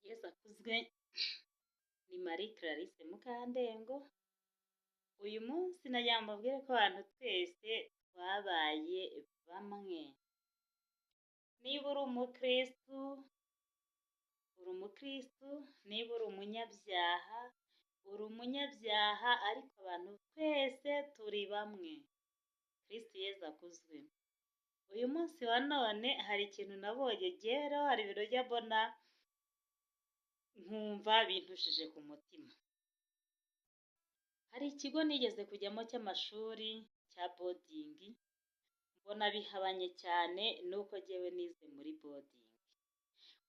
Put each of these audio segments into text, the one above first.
Yesu akuzwe, ni Marie Clarisse Mukandengo. Uyu munsi nagira ngo mbabwire ko abantu twese twabaye bamwe. Niba uri umukristu, uri umukristu, niba uri umunyabyaha, uri umunyabyaha, ariko abantu twese turi bamwe. Kristu Yesu akuzwe. Uyu munsi wa none hari ikintu nabonye rero, hari ibintu njya mbona nkumva bintushije ku mutima. Hari ikigo nigeze kujyamo cy'amashuri cya boarding, mbona bihabanye cyane n'uko jyewe nize muri boarding.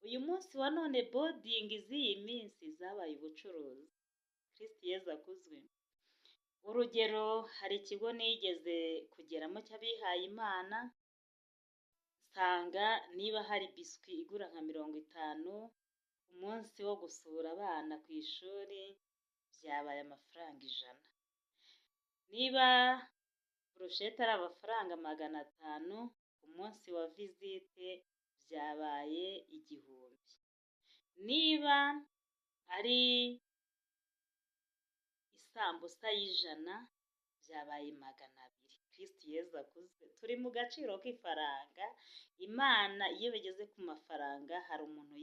Uyu munsi wa none boarding z'iyi minsi zabaye ubucuruzi. Kristu Yesu akuzwe. Urugero, hari ikigo nigeze kugeramo cy'abihaye Imana, nsanga niba hari biscuit igura nka 50, ku munsi wo gusura abana ku ishuri byabaye amafaranga 100. Niba brochette ari amafaranga 500, ku munsi wa visite byabaye 1000. Niba ari isambusa y'100, byabaye 200. Kristu Yesu akuzwe. Turi mu gaciro k'ifaranga, Imana iyo bigeze ku mafaranga hari umuntu.